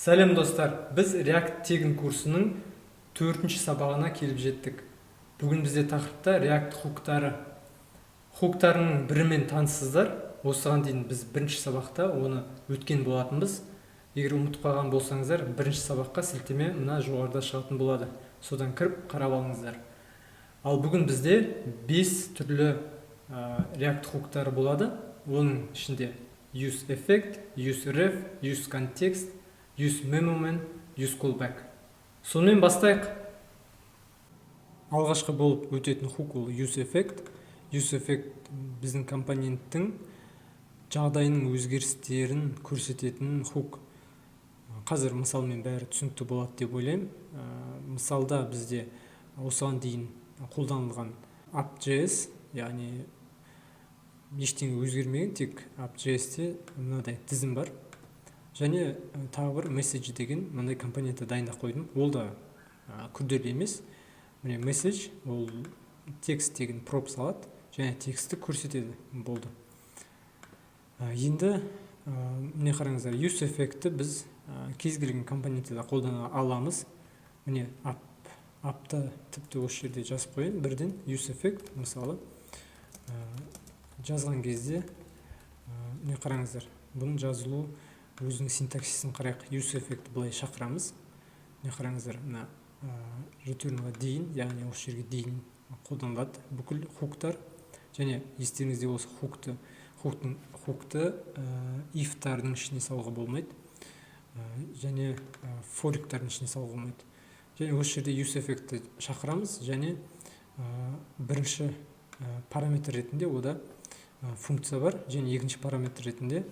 Сәлем, достар! Біз React тегін курсының төртінші сабағына келіп жеттік. Бүгін бізде тақырыпта React хуктары. Хуктарының бірімен таныссыздар. Осыған дейін біз бірінші сабақта оны өткен болатынбыз. Егер ұмытып қалған болсаңыздар, бірінші сабаққа сілтеме мына жоғарыда шығатын болады, содан кіріп қарап алыңыздар. Ал бүгін бізде бес түрлі React хуктары болады. Оның ішінде use effect, use ref, use context, use memo мен use callback. Сонымен, бастайық. Алғашқы болып өтетін хук ол use effect. Use effect біздің компоненттің жағдайының өзгерістерін көрсететін хук. Қазір мысалмен бәрі түсінікті болады деп ойлаймын. Мысалда бізде осыған дейін қолданылған app.js, яғни ештеңе өзгермеген, тек app.js-те мынадай тізім бар және тағы бір message деген мынандай компонентті дайындап қойдым. Ол да күрделі емес. Міне, message, ол текст деген props алады және текстті көрсетеді, болды. Енді міне, қараңыздар, use effect ті біз кез келген компонентте де қолдана аламыз. Міне, app та тіпті осы жерде жазып қояйын бірден use effect. Мысалы, жазған кезде, міне, қараңыздар, бұның жазылу өзінің синтаксисін қарайық. Use effect былай шақырамыз. Міне, қараңыздар, мына return ға дейін, яғни осы жерге дейін қолданылады бүкіл хуктар. Және естеріңізде болса, хукты хуктың хукты if тардың ішіне салуға болмайды және for иктардың ішіне салуға болмайды. Және осы жерде use effect ті шақырамыз және бірінші параметр ретінде ода функция бар және екінші параметр ретінде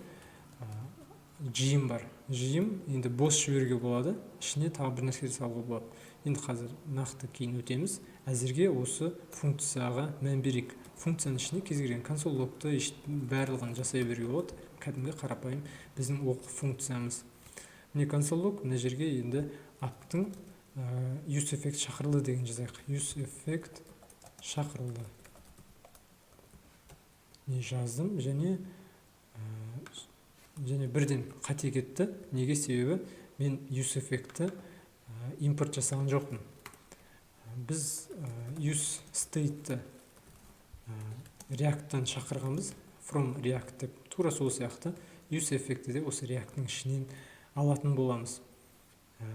жиын бар. Жиын енді бос жіберуге болады, ішіне тағы бір нәрсе салуға болады. Енді қазір нақты кейін өтеміз. Әзірге осы функцияға мән берейік. Функцияның ішіне кез келген console log ты, барлығын жасай беруге болады. Кәдімгі қарапайым біздің оқу функциямыз. Міне, console log. Мына жерге енді app тың use effect шақырылды деген жазайық. Use effect шақырылды не жаздым және бірден қате кетті. Неге? Себебі мен use effect ті импорт жасаған жоқпын. Біз use state ті React тан шақырғанбыз, from React деп. Тура сол сияқты use effect ті де осы React тың ішінен алатын боламыз.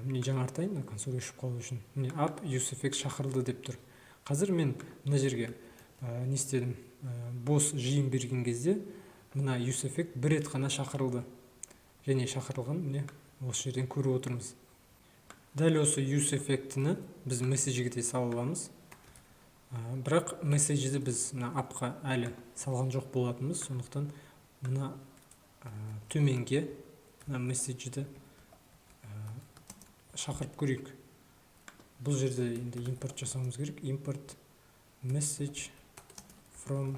Міне, жаңартайын, мына консоль өшіп қалу үшін. Міне, app use effect шақырылды деп тұр. Қазір мен мына жерге не істедім? Бос жиын берген кезде мына use effect бір рет қана шақырылды және шақырылған, міне, осы жерден көріп отырмыз. Дәл осы use effect іні біз message ге де сала аламыз. Бірақ message ді біз мына app қа әлі салған жоқ болатынбыз, сондықтан мына төменге мына message ді шақырып көрейік. Бұл жерде енді импорт жасауымыз керек. Import message from,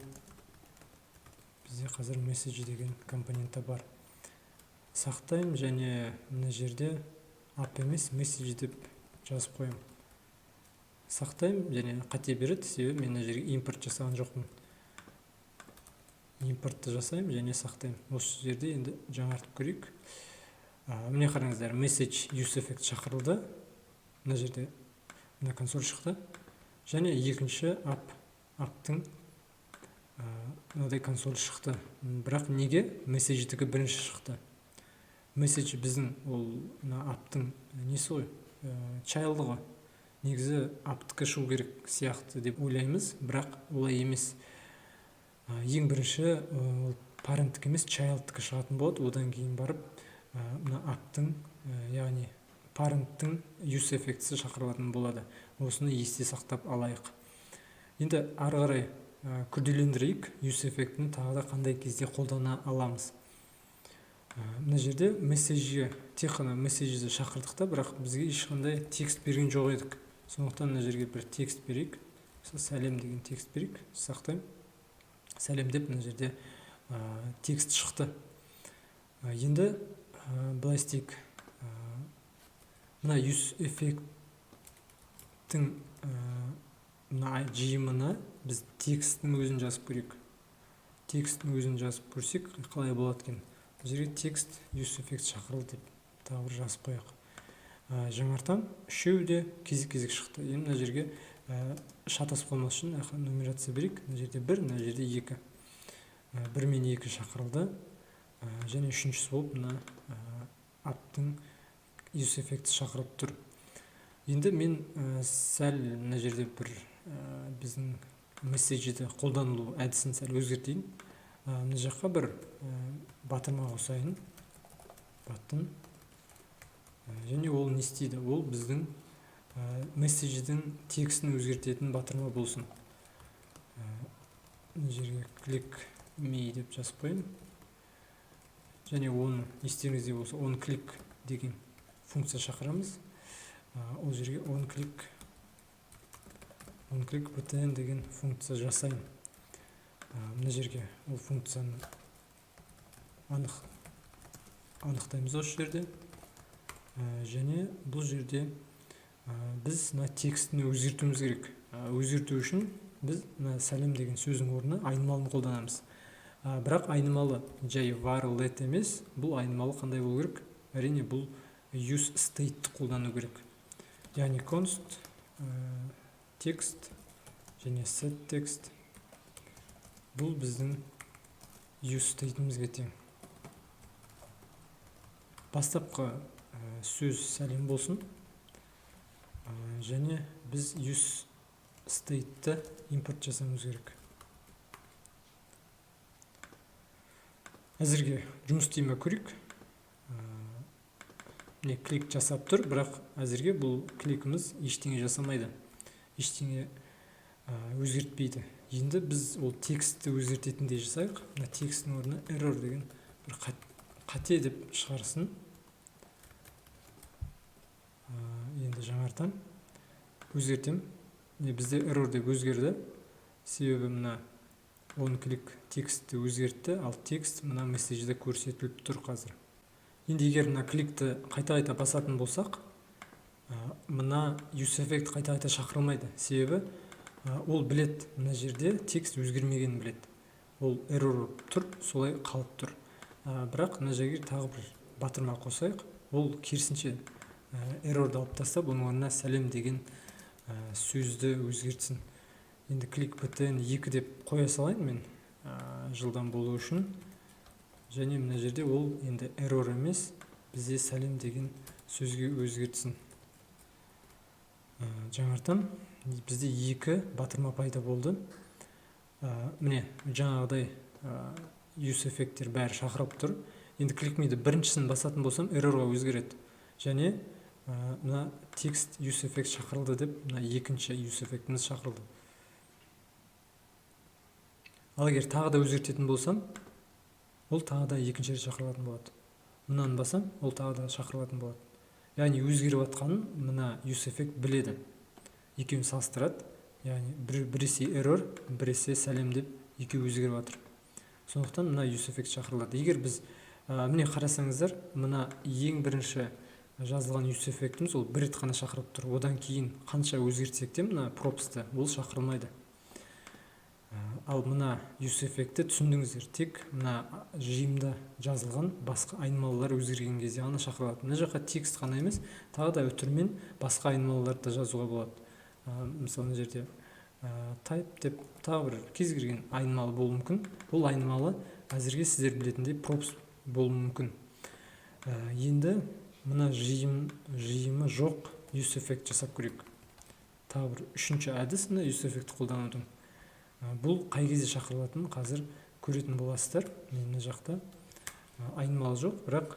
бізде қазір message деген компоненті бар. Сақтаймын және мына жерде app емес, message деп жазып қоямын. Сақтаймын және қате береді, себебі мен мына жерге импорт жасаған жоқпын. Импортты жасаймын және сақтаймын. Осы жерде енді жаңартып көрейік. Міне, қараңыздар, message use effect шақырылды. Мына жерде мына консоль шықты және екінші app тың мынадай консоль шықты. Бірақ неге message дікі бірінші шықты? Message біздің ол мына app тың несі ғой, child ғой. Негізі app тікі шығу керек сияқты деп ойлаймыз, бірақ олай емес. Ең бірінші ол parent тікі емес, child тікі шығатын болады. Одан кейін барып мына app тың, яғни parent тің use effect ісі шақырылатын болады. Осыны есте сақтап алайық. Енді ары қарай күрделендірейік. Use effect ін тағы да қандай кезде қолдана аламыз? Мына жерде message ге тек қана message ді шақырдық та, бірақ бізге ешқандай текст берген жоқ едік. Сондықтан мына жерге бір текст берейік. Мысалы, «сәлем» деген текст берейік. Сақтаймын. «Сәлем» деп мына жерде текст шықты. Енді былай істейік. Мына use effect тің мына жиымына біз тексттің өзін жазып көрейік. Тексттің өзін жазып көрсек, қалай болады екен? Бұл жерге текст use effect шақырылды деп. Тағы бір жазып қояйық. Жаңартам, үшеуі де кезек кезек шықты. Енді мына жерге шатасып қалмас үшін нумерация берейік. Мына жерде бір, мына жерде екі. Бір мен екі шақырылды. Және үшіншісі болып мына app-тың use effect шақырылып тұр. Енді мен сәл мына жерде бір біздің message-ді қолданылу әдісін сәл өзгертейін. Мына жаққа бір батырма қосайын, button. Және ол не істейді? Ол біздің message-дің текстін өзгертетін батырма болсын. Мына жерге «click me» деп жазып қояйын. Және оны естеріңізде болса, on click деген функция шақырамыз. Ол жерге on click btn деген функция жасаймын. Мына жерге ол функцияны анықтаймыз осы жерде. Және бұл жерде біз мына текстіні өзгертуіміз керек. Өзгерту үшін біз мына «сәлем» деген сөздің орнына айнымалыны қолданамыз. Бірақ айнымалы жай var, let емес. Бұл айнымалы қандай болу керек? Әрине, бұл use state қолдану керек, яғни const текст және set text, бұл біздің use state'імізге тең. Бастапқы сөз «сәлем» болсын. Және біз use state'ті импорт жасауымыз керек. Әзірге жұмыс істей ме, көрейік. Міне, клик жасап тұр, бірақ әзірге бұл кликіміз ештеңе жасамайды, ештеңе өзгертпейді. Енді біз ол текстті өзгертетіндей жасайық. Мына текстің орнына «error» деген бір қате деп шығарсын. Енді жаңартам, өзгертем. Міне, бізде «error» деп өзгерді, себебі мына on click текстті өзгертті, ал текст мына message-де көрсетіліп тұр қазір. Енді егер мына кликті қайта қайта басатын болсақ, мына use effect қайта қайта шақырылмайды, себебі ол білет, мына жерде текст өзгермегенін білет. Ол error тұр, солай қалып тұр. Бірақ мына жерге тағы бір батырма қосайық. Ол керісінше error-ды алып тастап, оның орнына «сәлем» деген сөзді өзгертсін. Енді click btn 2 деп қоя салайын мен жылдам болу үшін. Және мына жерде ол енді error емес, бізде «сәлем» деген сөзге өзгертсін. Жаңартам, бізде екі батырма пайда болды. Міне, жаңағыдай use effect-тер бәрі шақырылып тұр. Енді click me-ді біріншісін басатын болсам, error-ға өзгереді және мына текст use effect шақырылды деп мына екінші use effect-іміз шақырылды. Ал егер тағы да өзгертетін болсам, ол тағы да екінші рет шақырылатын болады. Мынаны басам, ол тағы да шақырылатын болады. Яғни өзгеріп жатқанын мына use effect біледі, екеуін салыстырады. Яғни біресе error, біресе «сәлем» деп екеуі өзгеріп жатыр, сондықтан мына use effect шақырылады. Егер біз міне, қарасаңыздар, мына ең бірінші жазылған use effect-іміз ол бір рет қана шақырылып тұр. Одан кейін қанша өзгертсек те мына props-ты, ол шақырылмайды. Ал мына use effect-ті түсіндіңіздер, тек мына жиымда жазылған басқа айнымалылар өзгерген кезде ғана шақырылады. Мына жаққа текст қана емес, тағы да үтірмен басқа айнымалыларды да жазуға болады. Мысалы, мына жерде type деп тағы бір кез келген айнымалы болуы мүмкін. Ол айнымалы әзірге сіздер білетіндей props болуы мүмкін. Енді мына жиымы жоқ use effect жасап көрейік. Тағы бір үшінші әдіс мына use effect қолданудың. Бұл қай кезде шақырылатынын қазір көретін боласыздар. Мен мына жақта айнымалы жоқ, бірақ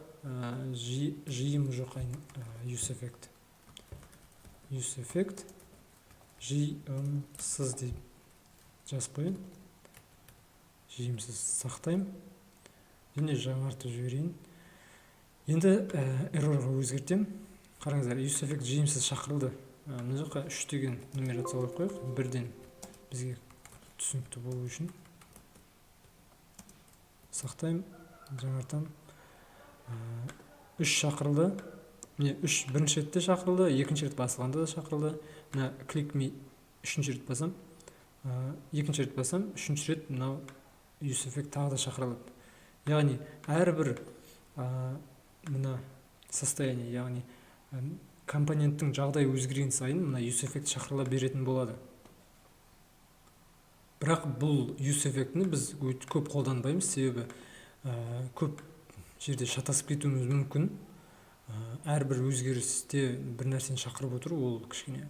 жиымы жоқ use effect, use effect жиымсыз деп жазып қояйын. Жиымсыз. Сақтаймын және жаңартып жіберейін. Енді error-ға өзгертемін. Қараңыздар, use effect жиымсыз шақырылды. Мына жаққа үш деген нумерация қойып қояйық бірден, бізге түсінікті болу үшін. Сақтаймын, жаңартамын. Үш шақырылды. Міне, үш бірінші ретте шақырылды, екінші рет басылғанда да шақырылды. Мына click me үшінші рет басам, екінші рет басам, үшінші рет мынау use effect тағы да шақырылады. Яғни әрбір мына Состояние, яғни компоненттің жағдайы өзгерген сайын мына useEffect шақырыла беретін болады. Бірақ бұл useEffect-іні біз көп қолданбаймыз, себебі көп жерде шатасып кетуіміз мүмкін. Әрбір өзгерісте бір нәрсені шақырып отыру, ол кішкене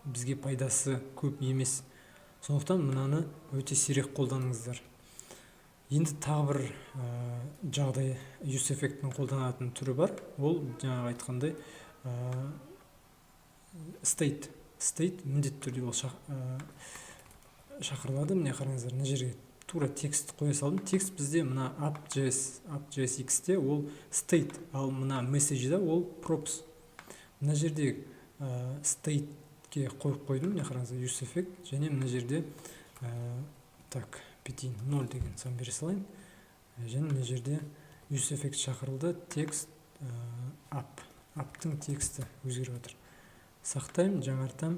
бізге пайдасы көп емес. Сондықтан мынаны өте сирек қолданыңыздар. Енді тағы бір жағдай, useEffect-інің қолданатын түрі бар. Ол жаңағы айтқандай state. State міндетті түрде ол шақырылады. Міне, қараңыздар, мына жерге тура текст қоя салдым. Текст бізде мына app.js, app.jsx-те ол state, ал мына message-да ол props. Мына жерде state-ке қойып қойдым. Міне, қараңыздар, useEffect және мына жерде так, бүйтейін, 0 деген сан бере салайын. Және мына жерде useEffect шақырылды, текст app, app-тың тексті өзгеріп жатыр. Сақтаймын, жаңартамын.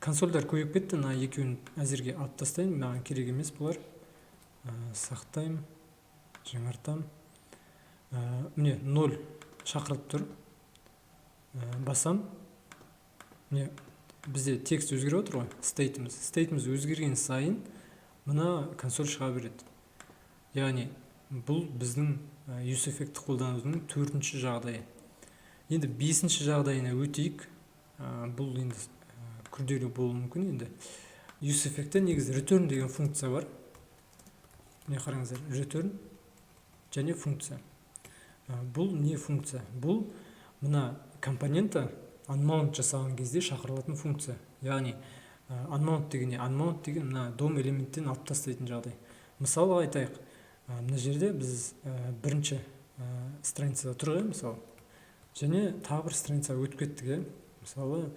Консольдар көбейіп кетті, мына екеуін әзірге алып тастайын, маған керек емес бұлар. Сақтаймын, жаңартамын. Міне, 0 шақырылып тұр. Басам, міне, бізде текст өзгеріп отыр ғой, state-іміз. State-іміз өзгерген сайын мына консоль шыға береді. Яғни бұл біздің useEffect қолданудың төртінші жағдайы. Енді бесінші жағдайына өтейік. Бұл енді күрделі болуы мүмкін. Енді useEffect-те негізі return деген функция бар. Міне, қараңыздар, return және функция. Бұл не функция? Бұл мына компонента unmount жасаған кезде шақырылатын функция. Яғни unmount деген не? Unmount деген мына DOM элементтен алып тастайтын жағдай. Мысалы айтайық, мына жерде біз бірінші страницада тұр ғой, мысалы, және тағы бір страницаға өтіп кеттік, иә. Мысалы,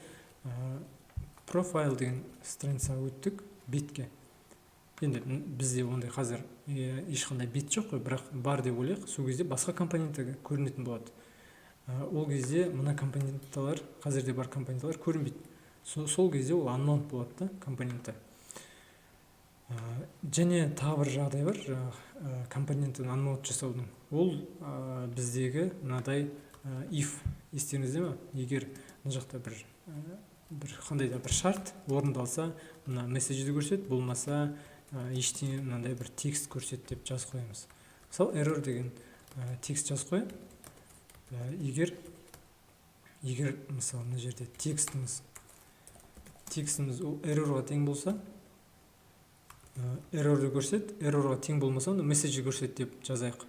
profile деген страницаға өттік, бетке. Енді бізде ондай қазір ешқандай бет жоқ қой, бірақ бар деп ойлайық. Сол кезде басқа компоненттер көрінетін болады. Ол кезде мына компоненталар, қазірде бар компоненталар көрінбейді. Сол кезде ол unmount болады да компоненті. Және тағы бір жағдай бар жаңағы компонентін unmount жасаудың. Ол біздегі мынадай if, естеріңізде ме? Егер мына жақта бір қандай да бір шарт орындалса, мына message-ді көрсет, болмаса ештеңе, мынандай бір текст көрсет деп жазып қоямыз. Мысалы, error деген текст жазып қояйын. Егер мысалы, мына жерде текстіміз ол error-ға тең болса, error-ды көрсет, error-ға тең болмаса, онда message көрсет деп жазайық.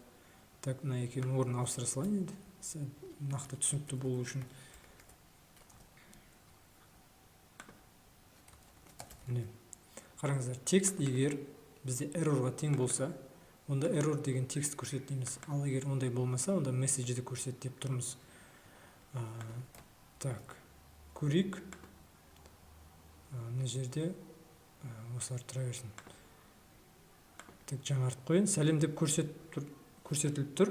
Так, мына екеуінің орнын ауыстыра салайын енді, нақты түсінікті болу үшін. Міне, қараңыздар, текст егер бізде error-ға тең болса, онда error деген текст көрсет дейміз, ал егер ондай болмаса, онда message-ді көрсет деп тұрмыз. Так, көрейік. Мына жерде осылар тұра берсін. Так, жаңартып қояйын. Сәлем деп көрсетіліп тұр.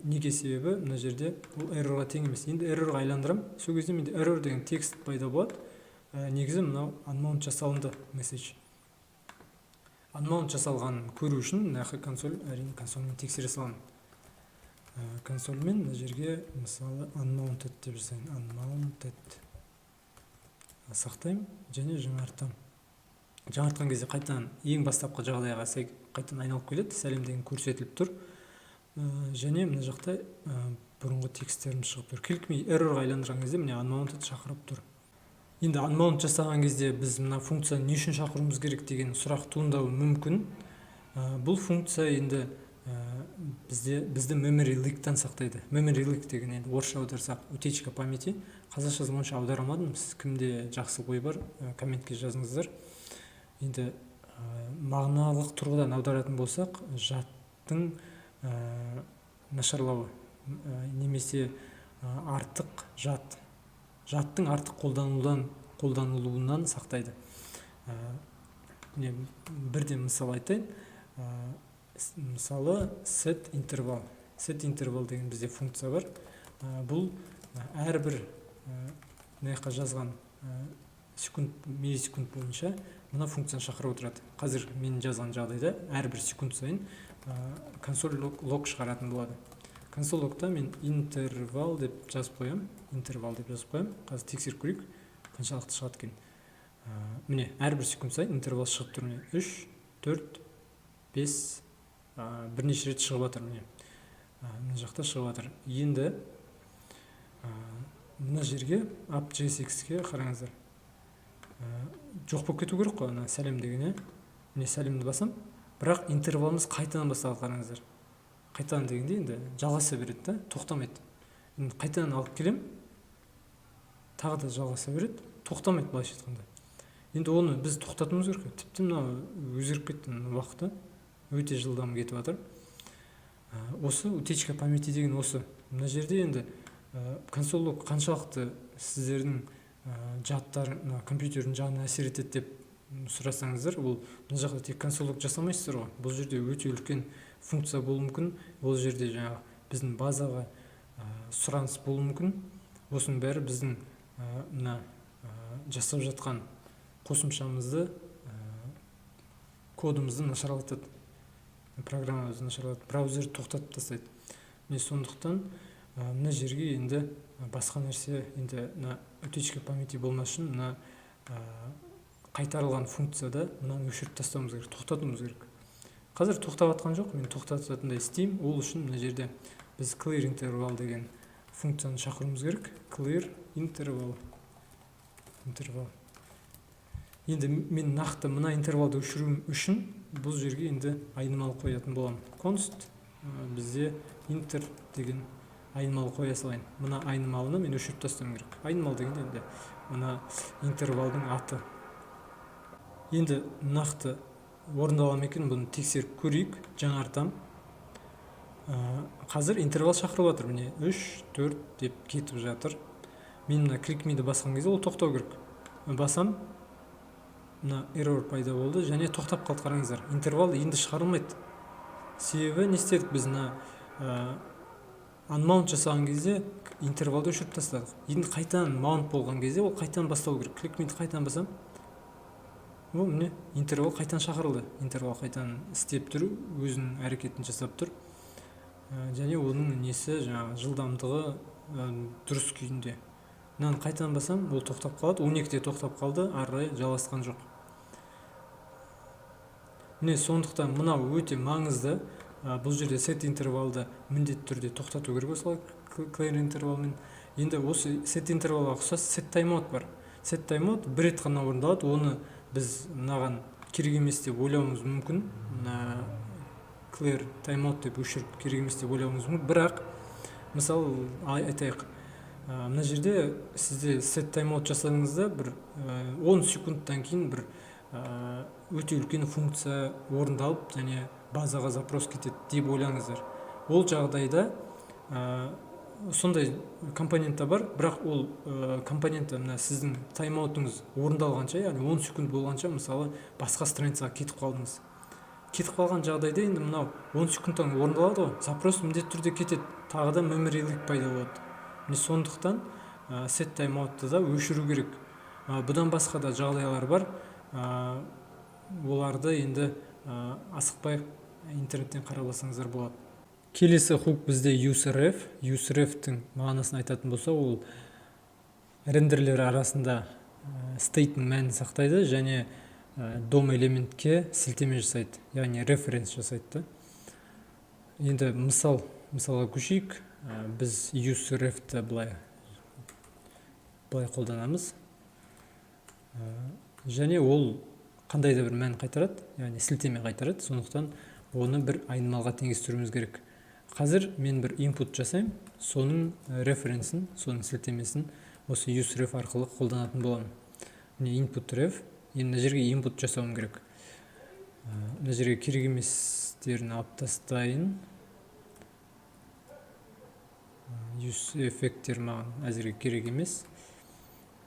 Неге? Себебі мына жерде ол error-ға тең емес. Енді error-ға айландырамын. Сол кезде менде error деген текст пайда болады. Негізі мынау unmount жасалынды message. Unmount жасалғанын көру үшін мына жаққа консоль, әрине, консольмен тексере саламын. Консольмен мына жерге, мысалы, unmounted деп жазайын. Unmounted. Сақтаймын және жаңартамын. Жаңартқан кезде қайтадан ең бастапқы жағдайға сай қайтадан айналып келеді. Сәлем деген көрсетіліп тұр. Және мына жақта бұрынғы тексттеріміз шығып тұр. Click me error-ға айландырған кезде, міне, unmounted шақырып тұр. Енді unmount жасаған кезде біз мына функцияны не үшін шақыруымыз керек деген сұрақ туындауы мүмкін. Бұл функция енді бізді memory leak-тан сақтайды. Memory leak деген енді орысша аударсақ, утечка памяти. Қазақшасын онша аудара алмадым. Сіз, кімде жақсы ой бар, комментке жазыңыздар. Енді мағыналық тұрғыдан аударатын болсақ, жадтың нашарлауы немесе артық жад, жадтың артық қолданылуынан сақтайды. Міне, бірден мысал айтайын. Мысалы, set interval. Set interval деген бізде функция бар. Бұл әрбір мына жаққа жазған секунд, миллисекунд бойынша мына функцияны шақырып отырады. Қазір мен жазған жағдайда әрбір секунд сайын console log шығаратын болады. Console log-та мен интервал деп жазып қоямын, интервал деп жазып қоямын. Қазір тексеріп көрейік, қаншалықты шығады екен. Міне, әрбір секунд сайын интервал шығып тұр. Міне, 3, 4, 5, бірнеше рет шығып жатыр. Міне, мына жақта шығып жатыр. Енді мына жерге, app.jsx-ке қараңыздар. Жоқ болып кету керек қой ана сәлем деген, иә. Міне, сәлемді басам, бірақ интервалымыз қайтадан басталады, қараңыздар. Қайтадан дегенде енді жалғаса береді да, тоқтамайды. Енді қайтадан алып келем, тағы да жалғаса береді, тоқтамайды былайша айтқанда. Енді оны біз тоқтатуымыз керек. Тіпті мынау өзгеріп кетті, мына уақыты өте жылдам кетіп жатыр. Осы утечка памяти деген осы. Мына жерде енді console log қаншалықты сіздердің жадтар, мына компьютердің жадына әсер етеді деп сұрасаңыздар, ол мына жақта тек console log жасамайсыздар ғой, бұл жерде өте үлкен функция болуы мүмкін. Ол жерде жаңағы біздің базаға сұраныс болуы мүмкін. Осының бәрі біздің мына жасап жатқан қосымшамызды, кодымызды нашарлатады, программамызды нашарлатады, браузерді тоқтатып тастайды. Міне, сондықтан мына жерге енді басқа нәрсе, енді мына утечка памяти болмас үшін мына қайтарылған функцияда мынаны өшіріп тастауымыз керек, тоқтатуымыз керек. Қазір тоқтап жатқан жоқ, мен тоқтататындай істеймін. Ол үшін мына жерде біз clear interval деген функцияны шақыруымыз керек. Clear interval. Енді мен нақты мына интервалды өшіру үшін бұл жерге енді айнымалы қоятын боламын. Const бізде inter деген айнымалы қоя салайын. Мына айнымалыны мен өшіріп тастауым керек. Айнымалы дегенде енді мына интервалдың аты. Енді нақты орындала ма екен, бұны тексеріп көрейік. Жаңартам. Қазір интервал шақырылып жатыр. Міне, 3, 4 деп кетіп жатыр. Мен мына click me-ді басқан кезде ол тоқтау керек. Басам, мына error пайда болды және тоқтап қалды. Қараңыздар, интервал енді шығарылмайды. Себебі не істедік біз? Мына unmount жасаған кезде интервалды өшіріп тастадық. Енді қайтадан mount болған кезде ол қайтадан басталу керек. Click me-ді қайтадан басам, о, міне, интервал қайтадан шақырылды. Интервал қайтадан істеп тұр, өзінің әрекетін жасап тұр. Және оның несі, жаңағы жылдамдығы дұрыс күйінде. Мынаны қайтадан басам, ол тоқтап қалады. 12-де тоқтап қалды, ары қарай жалғасқан жоқ. Міне, сондықтан мынау өте маңызды. Бұл жерде set интервалды міндетті түрде тоқтату керек осылай, clear интервалмен. Енді осы set интервалға ұқсас set timeout бар. Set timeout бір рет қана орындалады. Оны біз мынаған керек емес деп ойлауымыз мүмкін, мына clear timeout деп өшіріп керек емес деп ойлауыңыз мүмкін. Бірақ мысалы айтайық, мына жерде сізде set timeout жасадыңыз да, бір 10 секундтан кейін бір өте үлкен функция орындалып және базаға запрос кетеді деп ойлаңыздар. Ол жағдайда сондай компонента бар, бірақ ол компонента мына сіздің тайм-аутыңыз орындалғанша, яғни 10 секунд болғанша, мысалы, басқа страницаға кетіп қалдыңыз. Кетіп қалған жағдайда енді мынау 10 секундтан орындалады ғой, запрос міндетті түрде кетеді, тағы да memory leak пайда болады. Міне, сондықтан set timeout-ты да өшіру керек. Бұдан басқа да жағдайлар бар. Оларды енді асықпай интернеттен қарап алсаңыздар болады. Келесі хук бізде useRef. useRef-тің мағынасын айтатын болса, ол рендерлер арасында state-тің мәнін сақтайды және DOM элементке сілтеме жасайды, яғни reference жасайды да. Енді мысалға көшейік. Біз useRef-ті былай қолданамыз. Және ол қандай да бір мән қайтарады, яғни сілтеме қайтарады. Сондықтан оны бір айнымалыға теңестіруіміз керек. Қазір мен бір input жасаймын, соның референсін, соның сілтемесін осы useRef арқылы қолданатын боламын. Міне, input ref. Енді мына жерге input жасауым керек. Мына жерге керек еместерін алып тастайын. Use effect-тер маған әзірге керек емес.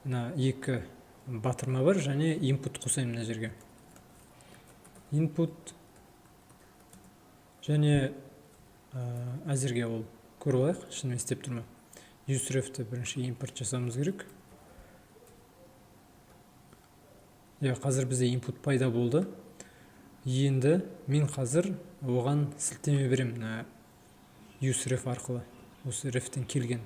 Мына екі батырма бар және input қосайын мына жерге, input. Және әзірге ол көріп алайық, шынымен істеп тұр ма. useRef-ті бірінші импорт жасауымыз керек. Иә, қазір бізде input пайда болды. Енді мен қазір оған сілтеме беремін. Мына useRef арқылы, осы refтен келген.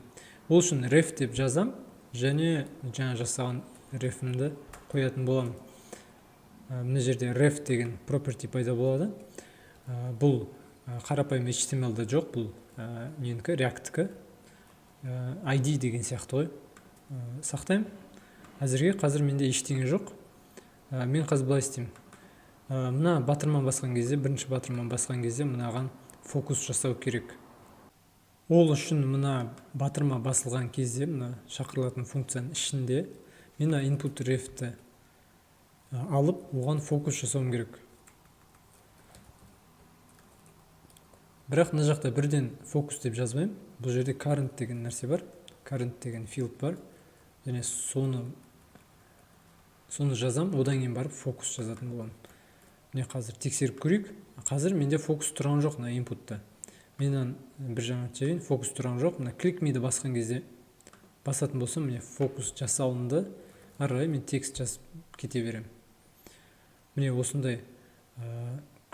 Ол үшін ref деп жазам және жаңа жасаған refімді қоятын боламын. Мына жерде ref деген property пайда болады. Бұл қарапайым HTML-да жоқ, бұл ненікі, React-тікі, ID деген сияқты ғой. Сақтаймын. Әзірге қазір менде ештеңе жоқ. Мен қазір былай істеймін. Мына батырма басқан кезде, бірінші батырма басқан кезде мынаған фокус жасау керек. Ол үшін мына батырма басылған кезде, мына шақырылатын функцияның ішінде мен мына input ref'ті алып, оған фокус жасауым керек. Бірақ мына жақта бірден фокус деп жазбаймын. Бұл жерде current деген нәрсе бар. Current деген field бар. Және соны жазам, одан кейін барып фокус жазатын боламын. Міне қазір тексеріп көрейік. Қазір менде фокус тұрған жоқ мына инпутта. Мен мынаны бір жаңартып жіберейін, фокус тұрған жоқ. Мына click me-ді басқан кезде басатын болсам, міне фокус жасалынды. Ары қарай мен текст жазып кете беремін. Міне осындай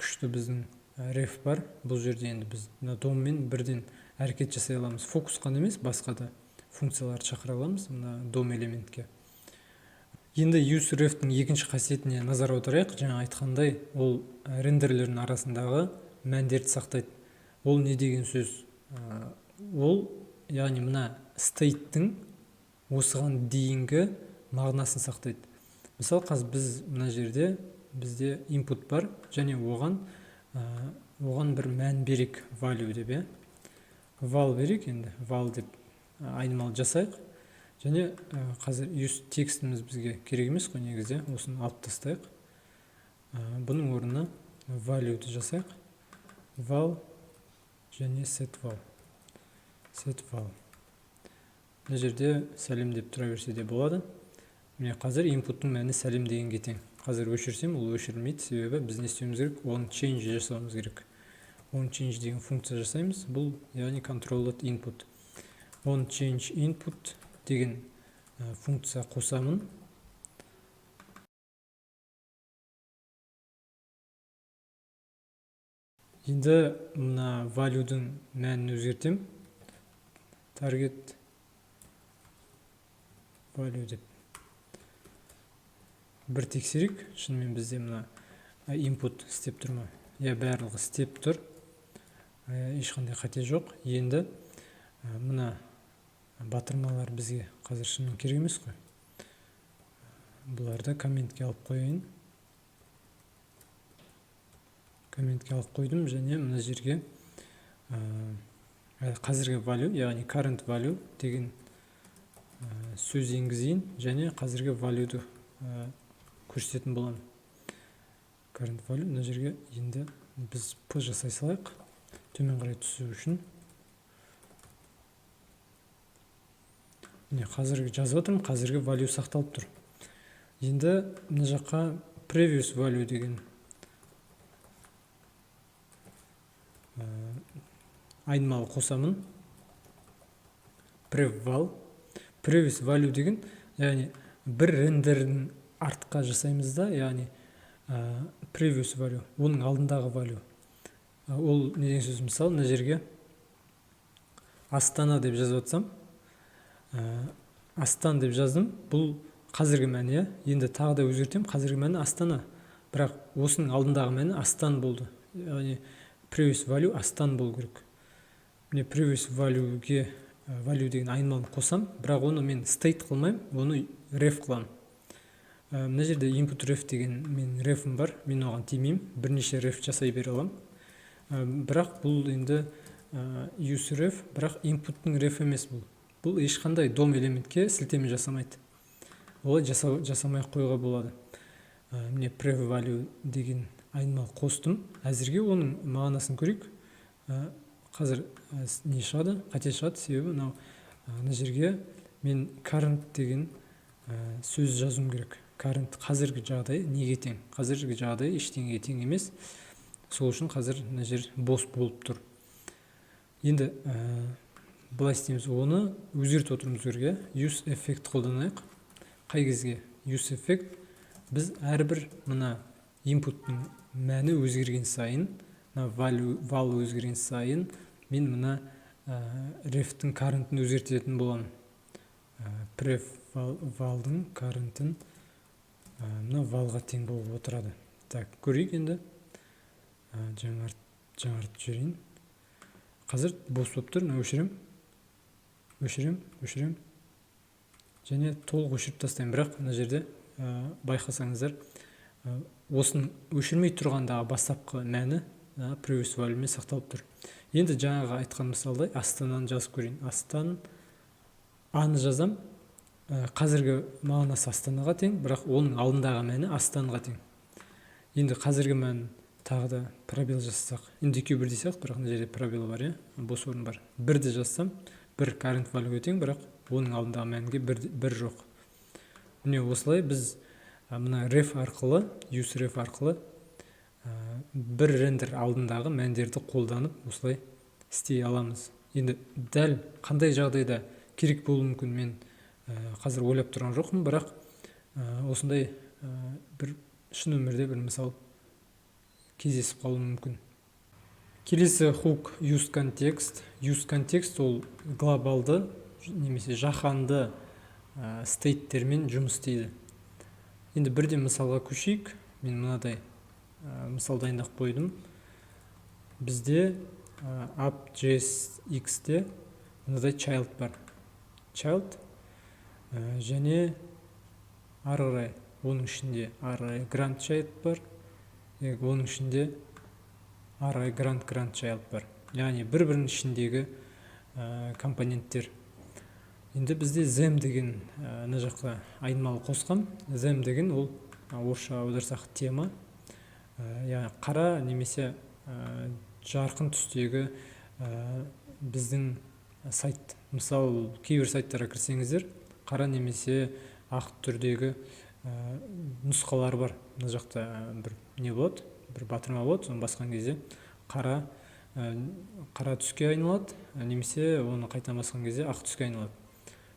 күшті біздің реф бар. Бұл жерде енді біз мына доммен бірден әрекет жасай аламыз. Фокус қана емес, басқа да функцияларды шақыра аламыз мына дом элементке. Енді useRef-тің екінші қасиетіне назар аударайық. Жаңа айтқандай, ол рендерлердің арасындағы мәндерді сақтайды. Ол не деген сөз? Ол, яғни мына стейттің осыған дейінгі мағынасын сақтайды. Мысалы, қазір біз мына жерде бізде input бар және оған бір мән берейік, value деп, иә. Val берейік енді, val деп айнымалы жасайық. Және қазір use текстіміз бізге керек емес қой негізі, осыны алып тастайық. Бұның орнына value-ді жасайық. Val және set val. Set val. Мына жерде сәлем деп тұра берсе де болады. Міне қазір input-тың мәні сәлем дегенге тең. Қазір өшірсем, ол өшірілмейді, себебі біз не істеуіміз керек? On change жасауымыз керек. On change деген функция жасаймыз. Бұл, яғни controlled input. On change input деген функция қосамын. Енді мына value-дің мәнін өзгертемін. Target value деп бір тексерейік. Шынымен бізде мына input істеп тұр ма? Иә, барлығы істеп тұр. Ешқандай қате жоқ. Енді мына батырмалар бізге қазір шынымен керек емес қой. Бұларды комментке алып қояйын. Комментке алып қойдым және мына жерге қазіргі value, яғни current value деген сөз енгізейін және қазіргі value-ді көрсететін боламын. Current value мына жерге енді біз p жасай салайық, төмен қарай түсу үшін. Міне қазіргі жазып жатырмын, қазіргі value сақталып тұр. Енді мына жаққа previous value деген айнымалы қосамын. Prev-val. Previous value деген, яғни бір рендердің артқа жасаймыз да, яғни previous value, оның алдындағы value. Ол не деген сөз? Мысалы, мына жерге Астана деп жазып жатсам, Астан деп жаздым, бұл қазіргі мәні, иә. Енді тағы да өзгертемін, қазіргі мәні Астана, бірақ осының алдындағы мәні Астан болды. Яғни previous value Астан болу керек. Міне previous value-ге value деген айнымалыны қосам, бірақ оны мен state қылмаймын, оны ref қыламын. Мына жерде input ref деген мен refім бар, мен оған тимеймін, бірнеше ref жасай бере аламын. Бірақ бұл енді use ref, бірақ input-тың ref емес бұл. Бұл ешқандай дом элементке сілтеме жасамайды. Олай жасамай қоюға болады. Міне prev value деген айнымалы қостым. Әзірге оның мағынасын көрейік. Қазір не шығады? Қате шығады, себебі мына жерге мен current деген сөз жазуым керек. Current қазіргі жағдай неге тең? Қазіргі жағдай ештеңеге тең емес. Сол үшін қазір мына жер бос болып тұр. Енді былай істейміз, оны өзгертіп отыруымыз керек, иә? Use effect қолданайық. Қай кезге? Use effect біз әрбір мына input-тың мәні өзгерген сайын, мына value өзгерген сайын Мен мына ref тің current ін өзгертетін боламын. Prev val дың current ін мына val ға тең болып отырады. Так, көрейік енді. Жаңартып жіберейін. Қазір бос болып тұр. Мына өшіремін, өшіремін, өшіремін және толық өшіріп тастаймын. Бірақ мына жерде байқасаңыздар, осының өшірмей тұрғандағы бастапқы мәні previous value мен сақталып тұр. Енді жаңағы айтқан мысалдай Астананы жазып көрейін. Астан аны жазам. Қазіргі мағынасы Астанаға тең, бірақ оның алдындағы мәні Астанға тең. Енді қазіргі мәнін тағы да пробел жасасақ, енді екеуі бірдей сияқты, бірақ мына жерде пробел бар, иә, бос орын бар. Бірді жазсам, бір current value ге тең, бірақ оның алдындағы мәнге бір жоқ. Міне, осылай біз мына ref арқылы, use ref арқылы бір рендер алдындағы мәндерді қолданып, осылай істей аламыз. Енді дәл қандай жағдайда керек болуы мүмкін, мен қазір ойлап тұрған жоқпын, бірақ осындай бір шын өмірде бір мысал кездесіп қалуы мүмкін. Келесі хук — use context. Use context ол глобалды немесе жаһанды state термен жұмыс істейді. Енді бірден мысалға көшейік. Мен мынадай мысал дайындап қойдым. Бізде app.jsx-те мынадай child бар, child және ары қарай оның ішінде ары қарай grandchild бар, оның ішінде ары қарай grand grandchild бар, яғни бір бірінің ішіндегі компоненттер. Енді бізде theme деген мына жаққа айнымалы қосқам. Theme деген ол орысша аударсақ, тема, яғни қара немесе жарқын түстегі біздің сайт. Мысалы, кейбір сайттарға кірсеңіздер, қара немесе ақ түрдегі нұсқалар бар. Мына жақта бір не болады, бір батырма болады, соны басқан кезде қара түске айналады немесе оны қайтадан басқан кезде ақ түске айналады.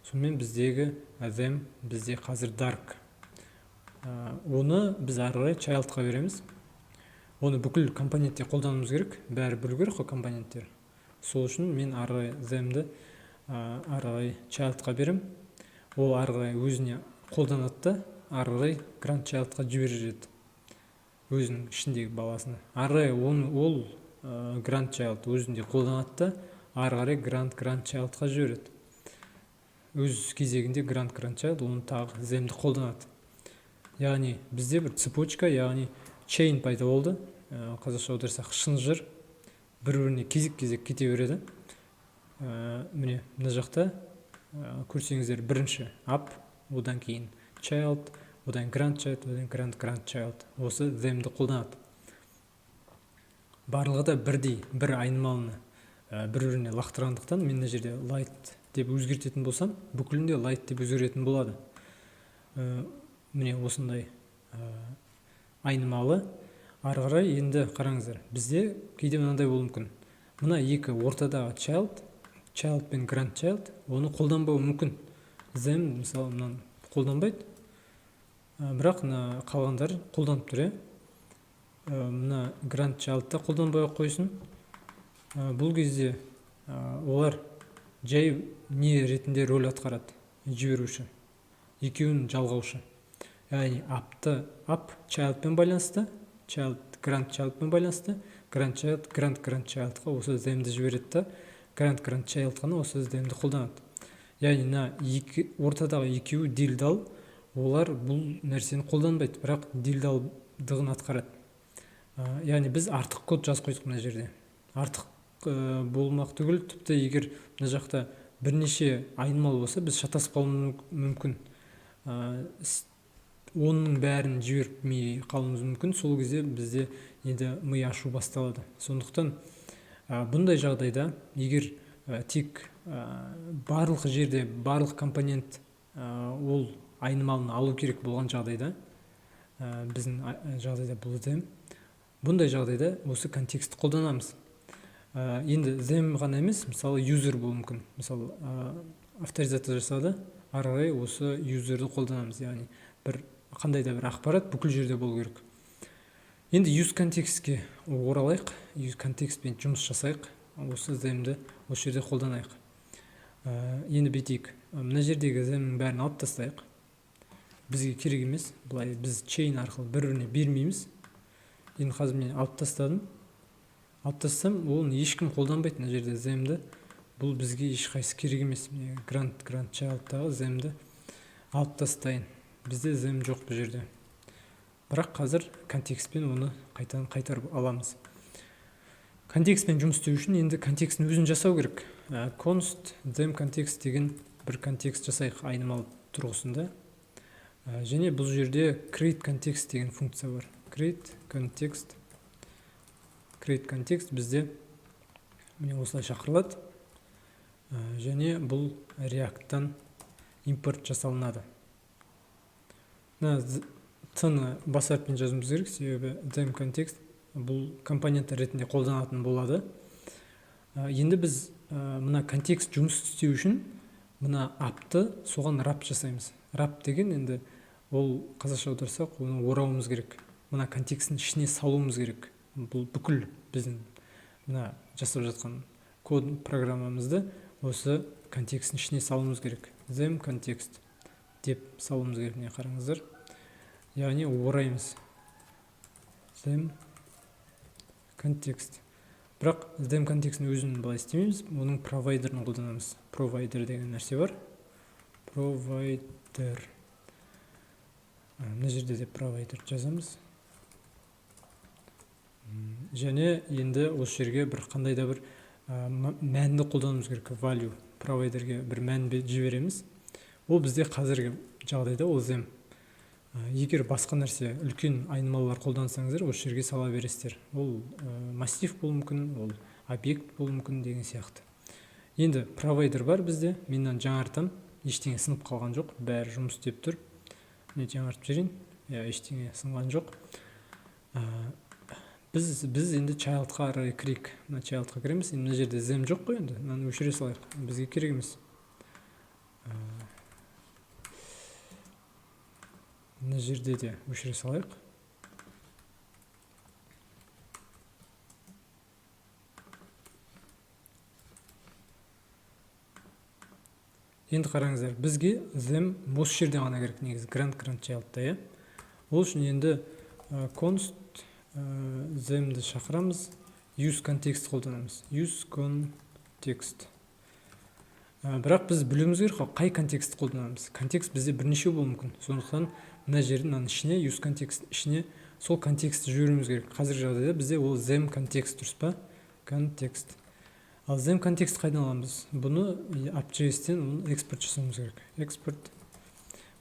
Сонымен, біздегі theme бізде қазір dark. Оны біз ары қарай child қа береміз. Оны бүкіл компонентте қолдануымыз керек, бәрі білу керек қой компоненттер. Сол үшін мен ары қарай theme ді ары қарай child қа беремін. Ол ары қарай өзіне қолданады да, ары қарай grandchild қа жібереді, өзінің ішіндегі баласына. Ары қарай оны ол grandchild өзінде қолданады да, ары қарай grand grandchild қа жібереді. Өз кезегінде grand grandchild оны тағы theme ді қолданады. Яғни бізде бір цепочка, яғни chain пайда болды, қазақша аударсақ, шынжыр, бір біріне кезек кезек кете береді. Міне, мына жақта көрсеңіздер, бірінші app, одан кейін child, одан grandchild, одан grand grandchild осы theme ді қолданады. Барлығы да бірдей бір айнымалыны бір біріне лақтырғандықтан, мен мына жерде light деп өзгертетін болсам, бүкілінде light деп өзгеретін болады. Міне, осындай айнымалы. Ары қарай енді қараңыздар, бізде кейде мынандай болуы мүмкін: мына екі ортадағы child пен grandchild оны қолданбауы мүмкін. Theme, мысалы, мынаны қолданбайды, бірақ мына қалғандары қолданып тұр, иә. Мына grandchild та қолданбай ақ қойсын. Бұл кезде олар жай не ретінде рөл атқарады? Жіберуші, екеуін жалғаушы. Яғни app ты, app child пен байланысты, child grandchild пен байланысты, grandchild grand grandchild қа осы theme ді жібереді да, grand grandchild қана осы theme ді қолданады. Яғни мына екі ортадағы екеуі делдал, олар бұл нәрсені қолданбайды, бірақ делдалдығын атқарады. Яғни біз артық код жазып қойдық мына жерде. Артық болмақ түгіл, тіпті егер мына жақта бірнеше айнымалы болса, біз шатасып қалуымыз мүмкін, оның бәрін жібермей қалуымыз мүмкін. Сол кезде бізде енді ми ашу басталады. Сондықтан бұндай жағдайда, егер тек барлық жерде барлық компонент ол айнымалыны алу керек болған жағдайда, біздің жағдайда бұл theme, бұндай жағдайда осы контекстті қолданамыз. Енді theme ғана емес, мысалы, user болуы мүмкін. Мысалы, авторизация жасады, ары қарай осы user ді қолданамыз. Яғни бір қандай да бір ақпарат бүкіл жерде болу керек. Енді use context ке оралайық, use context пен жұмыс жасайық. Осы theme-ді осы жерде қолданайық. Енді бүйтейік, мына жердегі theme-нің бәрін алып тастайық, бізге керек емес. Былай біз chain арқылы бір біріне бермейміз. Енді қазір мен алып тастадым. Алып тастасам, оны ешкім қолданбайды мына жерде theme-ді. Бұл бізге ешқайсысы керек емес. Міне, grand child'тағы theme-ді алып тастайын. Бізде theme жоқ бұл жерде, бірақ қазір контекстпен оны қайтадан қайтарып аламыз. Контекстпен жұмыс істеу үшін енді контекстің өзін жасау керек. Const theme context деген бір контекст жасайық айнымалы тұрғысында. Және бұл жерде create context деген функция бар. Create context, create context бізде міне осылай шақырылады. Және бұл React-тан импорт жасалынады. Мына т-ны бас әріппен жазуымыз керек, себебі theme context бұл компонент ретінде қолданатын болады. Енді біз мына контекст жұмыс істеу үшін мына app-ты соған wrap жасаймыз. Wrap деген енді ол қазақша аударсақ, оны орауымыз керек, мына контекстің ішіне салуымыз керек. Бұл бүкіл біздің мына жасап жатқан код программамызды осы контекстің ішіне салуымыз керек. Theme context деп салуымыз керек. Міне, қараңыздар, яғни ораймыз theme context. Бірақ theme контекстің өзін былай істемейміз, оның провайдерін қолданамыз. Провайдер деген нәрсе бар, провайдер. Мына жерде де провайдер жазамыз. Және енді осы жерге бір қандай да бір мәнді қолдануымыз керек. Value, провайдерге бір мән жібереміз. Ол бізде қазіргі жағдайда ол theme. Егер басқа нәрсе, үлкен айнымалылар қолдансаңыздар, осы жерге сала бересіздер. Ол массив болуы мүмкін, ол объект болуы мүмкін деген сияқты. Енді провайдер бар бізде. Мен мынаны жаңартамын, ештеңе сынып қалған жоқ, бәрі жұмыс істеп тұр. Міне, жаңартып жіберейін. Иә, ештеңе сынған жоқ. Біз енді childқа қарай кірейік. Мына childқа кіреміз. Енді мына жерде theme жоқ қой, енді мынаны өшіре салайық, бізге керек емес. Мына жерде де өшіре салайық. Енді қараңыздар, бізге theme осы жерде ғана керек негізі, grand child'та, иә. Ол үшін енді const theme-ді шақырамыз, use context қолданамыз, use context. Бірақ біз білуіміз керек қой, қай контекст қолданамыз. Контекст бізде бірнеше болуы мүмкін, сондықтан мына жерде мынаның ішіне, use context ішіне сол контекстті жіберуіміз керек. Қазіргі жағдайда бізде ол theme контекст, дұрыс па? Контекст. Ал theme контекст қайдан аламыз? Бұны app.js-тен оны экспорт жасауымыз керек. Экспорт.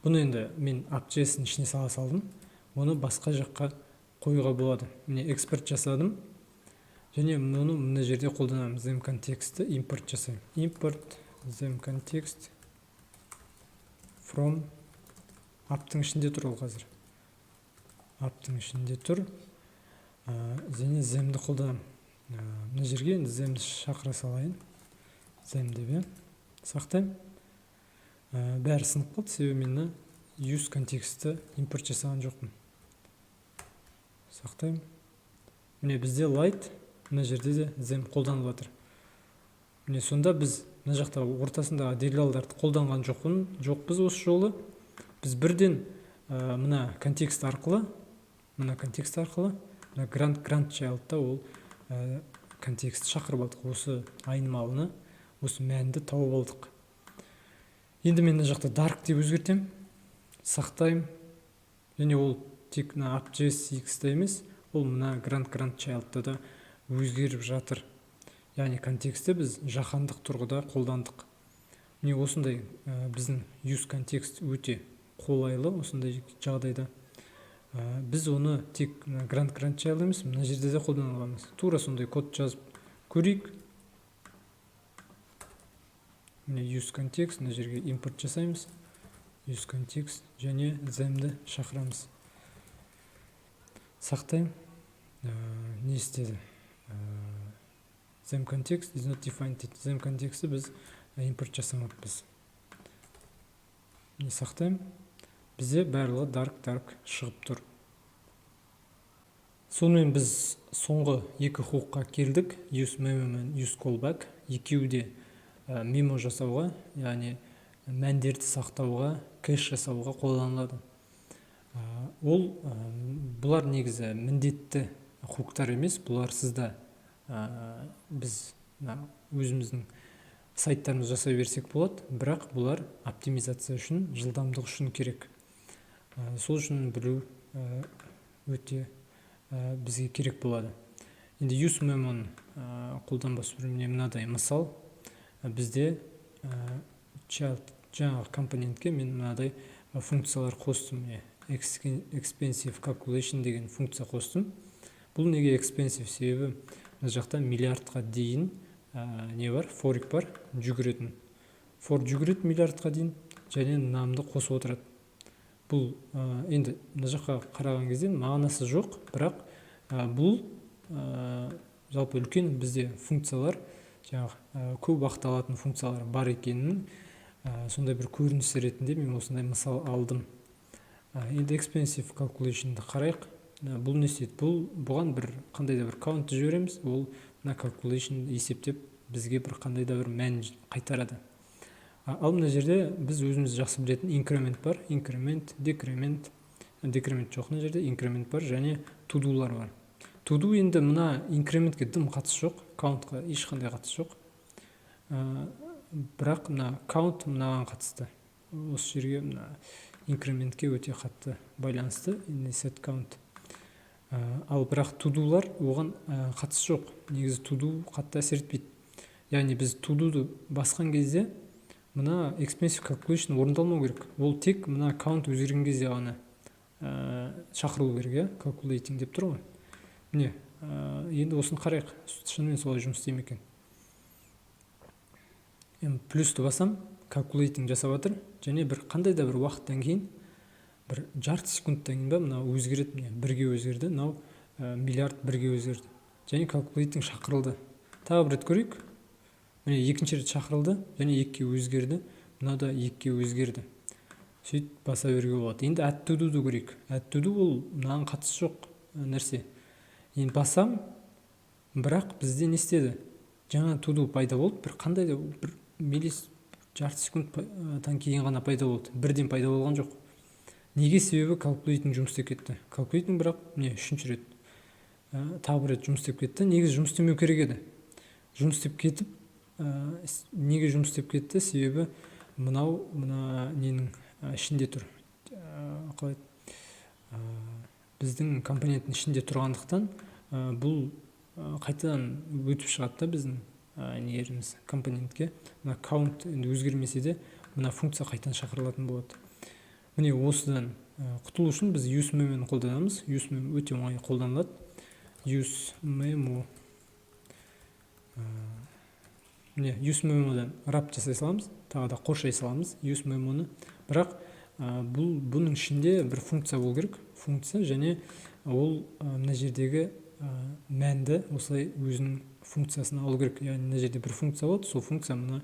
Бұны енді мен app.js-дің ішіне сала салдым. Оны басқа жаққа қоюға болады. Міне, экспорт жасадым. Және мұны мына жерде қолданамыз. Theme контекстті импорт жасаймын. Import theme context from app-тың ішінде тұр ол қазір. App-тың ішінде тұр. Және theme-ді қолданамын. Мына жерге енді theme-ді шақыра салайын. Theme деп, иә. Сақтаймын. Бәрі сынып қалды, себебі мен мына use контекстті импорт жасаған жоқпын. Сақтаймын. Міне, бізде light, мына жерде де theme қолданылып жатыр. Міне, сонда біз мына жақта ортасындағы делдалдарды қолданған жоқпыз осы жолы. Біз бірден мына контекст арқылы, мына grand child'та ол контекст шақырып алдық, осы айнымалыны, осы мәнді тауып алдық. Енді мен мына жақта dark деп өзгертемін, сақтаймын. Және ол тек мына app.jsx-та емес, ол мына grand child'та да өзгеріп жатыр. Яғни контекстті біз жаһандық тұрғыда қолдандық. Міне, осындай біздің use context өте қолайлы осындай жағдайда. Біз оны тек мына grand child емес, мына жерде де қолдана аламыз. Тура сондай код жазып көрейік. Міне, use context, мына жерге импорт жасаймыз. Use context және theme-ді шақырамыз. Сақтаймын. Не істеді? Theme context is not defined дейді. Theme контекстті біз импорт жасамаппыз. Міне, сақтаймын. Бізде барлығы dark шығып тұр. Сонымен, біз соңғы екі хукқа келдік: use memo мен use callback. Екеуі де мемо жасауға, яғни мәндерді сақтауға, кэш жасауға қолданылады. Ол бұлар негізі міндетті хуктар емес, бұларсыз да біз өзіміздің сайттарымызды жасай берсек болады, бірақ бұлар оптимизация үшін, жылдамдық үшін керек. Сол үшін білу өте бізге керек болады. Енді use memo ны қолданбас бұрын, міне, мынадай мысал. Бізде child жаңағы компонентке мен мынадай функциялар қостым. Міне, expensive calculation деген функция қостым. Бұл неге expensive? Себебі мына жақта миллиардқа дейін не бар, for бар жүгіретін. For жүгіреді миллиардқа дейін және num ды қосып отырады. Бұл енді мына жаққа қараған кезде мағынасы жоқ, бірақ бұл жалпы үлкен бізде функциялар, жаңағы көп уақыт алатын функциялар бар екенінің сондай бір көрінісі ретінде мен осындай мысал алдым. Енді expensive calculation ды қарайық. Бұл не істейді? Бұл бұған бір қандай да бір count ты жібереміз, ол мына calculation есептеп, бізге бір қандай да бір мән қайтарады. Ал мына жерде біз өзіміз жақсы білетін инкремент бар, инкремент, декремент, декремент жоқ, мына жерде инкремент бар және todo лар бар. Todo енді мына инкрементке дым қатысы жоқ, count қа ешқандай қатысы жоқ, бірақ мына count мынаған қатысты, осы жерге, мына инкрементке өте қатты байланысты set count. Ал бірақ todo лар оған қатысы жоқ. Негізі todo қатты әсер етпейді, яғни біз todo ды басқан кезде мына expensive calculation орындалмау керек, ол тек мына count өзгерген кезде ғана шақырылу керек, иә, calculating деп тұр ғой, міне. Енді осыны қарайық, шынымен солай жұмыс істей ме екен? Енді плюсті басам, calculating жасап жатыр және бір қандай да бір уақыттан кейін, бір жарты секундтан кейін ба, мынау өзгереді. Міне, бірге өзгерді, мынау миллиард бірге өзгерді және calculating шақырылды. Тағы бір рет көрейік. Міне, екінші рет шақырылды және екіге өзгерді, мынау да екіге өзгерді. Сөйтіп баса беруге болады. Енді add todo ды көрейік. Add todo ол мынаған қатысы жоқ нәрсе. Енді басам, бірақ бізде не істеді? Жаңа todo пайда болды, бір қандай да бір миллис, жарты секундтан кейін ғана пайда болды, бірден пайда болған жоқ. Неге? Себебі calculating жұмыс істеп кетті. Calculating, бірақ міне, үшінші рет, тағы бір рет жұмыс істеп кетті. Негізі жұмыс істемеу керек еді, жұмыс істеп кетіп, неге жұмыс істеп кетті? Себебі мынау мына ненің ішінде тұр, қалай, біздің компоненттің ішінде тұрғандықтан, бұл қайтадан өтіп шығады да біздің нелеріміз компонентке. Мына count енді өзгермесе де, мына функция қайтадан шақырылатын болады. Міне, осыдан құтылу үшін біз use memo ны қолданамыз. Use memo өте оңай қолданылады. Use memo, міне, use memo дан wrap жасай саламыз, тағы да қоршай саламыз use memo ны. Бірақ бұл бұның ішінде бір функция болу керек, функция, және ол мына жердегі мәнді осылай өзінің функциясына алу керек, яғни мына жерде бір функция болады, сол функция мына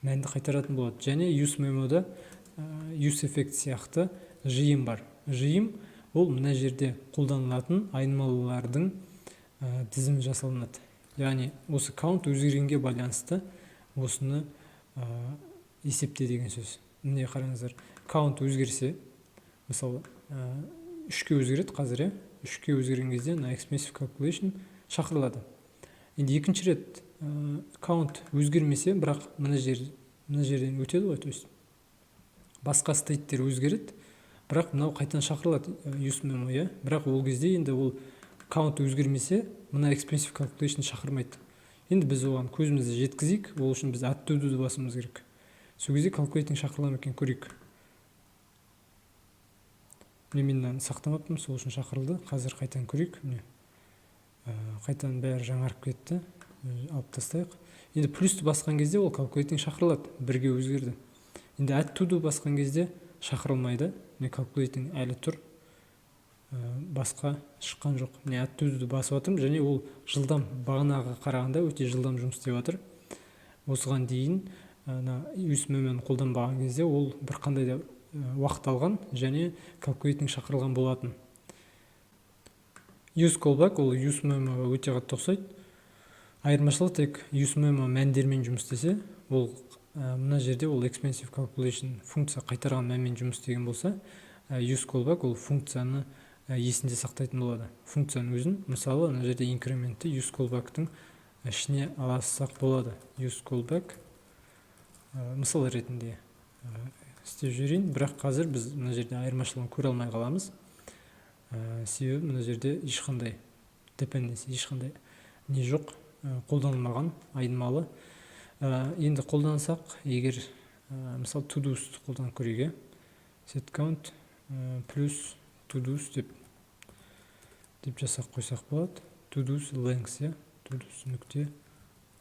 мәнді қайтаратын болады. Және use memo да use effect сияқты жиын бар. Жиын ол мына жерде қолданылатын айнымалылардың тізімі жасалынады, яғни осы count өзгергенге байланысты осыны есепте деген сөз. Міне, қараңыздар, count өзгерсе, мысалы, үшке өзгереді қазір, иә. Үшке өзгерген кезде мына expensive calculation шақырылады. Енді екінші рет count өзгермесе, бірақ мына жерден өтеді ғой, то есть басқа state тер өзгереді, бірақ мынау қайтадан шақырылады, use memo, иә. Бірақ ол кезде енді ол count өзгермесе, мына expensive calculation шақырмайды. Енді біз оған көзімізді жеткізейік. Ол үшін біз add todo ды басуымыз керек. Сол кезде calculating шақырыла ма екен, көрейік. Міне, мен мынаны сақтамаппын, сол үшін шақырылды. Қазір қайтадан көрейік. Міне, қайтадан бәрі жаңарып кетті. Алып тастайық. Енді плюсті басқан кезде ол calculating шақырылады, бірге өзгерді. Енді add todo басқан кезде шақырылмайды. Міне, calculating әлі тұр, басқа шыққан жоқ. Міне, add todo ды басып жатырмын және ол жылдам, бағанағыға қарағанда өте жылдам жұмыс істеп жатыр. Осыған дейін ана use memo ны қолданбаған кезде ол бір қандай да уақыт алған және calculating шақырылған болатын. Use callback ол use memoға өте қатты ұқсайды. Айырмашылығы тек use memo мәндермен жұмыс істесе, ол мына жерде ол expensive calculation функция қайтарған мәнмен жұмыс істеген болса, use callback ол функцияны есінде сақтайтын болады. Функцияның өзін, мысалы, мына жерде инкрементті use callback'тың ішіне алсақ болады. Use callback мысал ретінде істеп жіберейін, бірақ қазір біз мына жерде айырмашылығын көре алмай қаламыз. Себебі мына жерде ешқандай dependency, ешқандай не жоқ, қолданылмаған айнымалы. Енді қолдансақ егер, мысалы, todos қолданып көрейік, иә, set count плюс todos деп жасап қойсақ болады. Todos length, иә, todos нүкте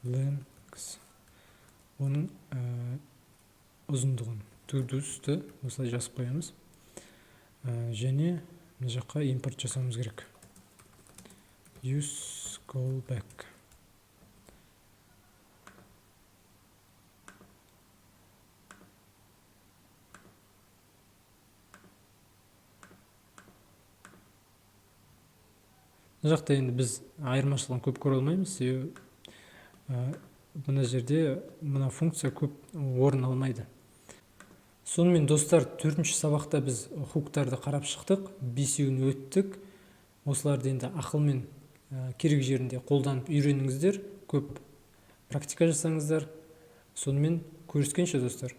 length, оның ұзындығын, todosты осылай жазып қоямыз. Және мына жаққа импорт жасауымыз керек use callback. Мына жақта енді біз айырмашылығын көп көре алмаймыз, себебі мына жерде мына функция көп орын алмайды. Сонымен, достар, төртінші сабақта біз хуктарды қарап шықтық, бесеуін өттік. Осыларды енді ақылмен керек жерінде қолданып үйреніңіздер, көп практика жасаңыздар. Сонымен, көріскенше, достар!